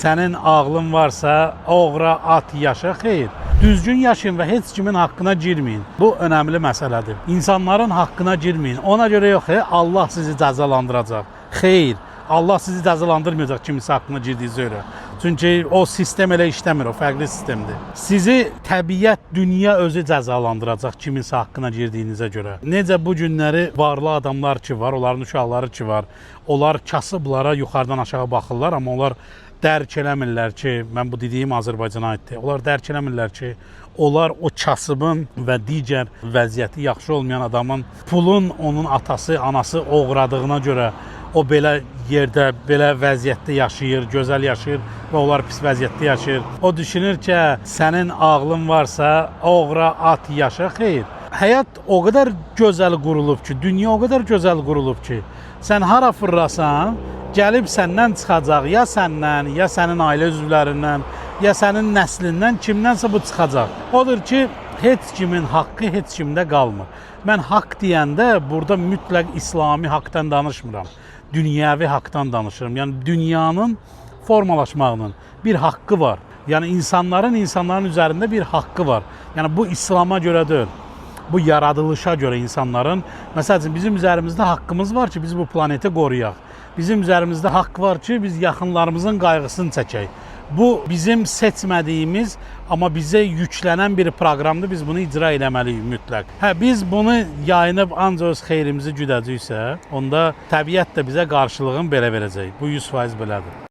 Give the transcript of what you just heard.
Sənin ağlın varsa, oğra, at, yaşa, xeyr. Düzgün yaşayın və heç kimin haqqına girməyin. Bu önəmli məsələdir. İnsanların haqqına girməyin. Ona görə yox, Allah sizi cəzalandıracaq. Xeyr, Allah sizi cəzalandırmayacaq kiminsə haqqına girdiyinizə görə. Çünki o sistem elə işləmir, o fərqli sistemdir. Sizi təbiət, dünya özü cəzalandıracaq kiminsə haqqına girdiyinizə görə. Necə bu günləri varlı adamlar ki var, onların uşaqları ki var, onlar kasıblara yuxarıdan aşağı baxırlar, amma onlar dərk eləmirlər ki, mən bu dediyim Azərbaycana aiddir. Onlar dərk eləmirlər ki, onlar o kasıbın və digər vəziyyəti yaxşı olmayan adamın pulun onun atası, anası oğradığına görə o belə yerdə, belə vəziyyətdə yaşayır, gözəl yaşayır və onlar pis vəziyyətdə yaşayır. O düşünür ki, hə, sənin ağlın varsa, oğra, at, yaşa, xeyr. Həyat o qədər gözəl qurulub ki, dünya o qədər gözəl qurulub ki, sən hara fırlasan, gəlib səndən çıxacaq, ya səndən, ya sənin ailə üzvlərindən, ya sənin nəslindən, kimdənsə bu çıxacaq. Odur ki, heç kimin haqqı heç kimdə qalmır. Mən haqq deyəndə burada mütləq İslami haqdan danışmıram. Dünyəvi haqdan danışıram. Yəni dünyanın formalaşmağının bir haqqı var. Yəni insanların insanların üzərində bir haqqı var. Yəni bu İslama görə deyil. Bu yaradılışa görə insanların, məsəl üçün bizim üzərimizdə haqqımız var ki, biz bu planeti qoruyaq. Bizim üzərimizdə haqq var ki, biz yaxınlarımızın qayğısını çəkək. Bu bizim seçmədiyimiz, amma bizə yüklənən bir proqramdır. Biz bunu icra eləməliyik mütləq. Hə, biz bunu yayınıb ancaq öz xeyrimizi güdəcəksə, onda təbiət də bizə qarşılığını belə verəcək. Bu 100% belədir.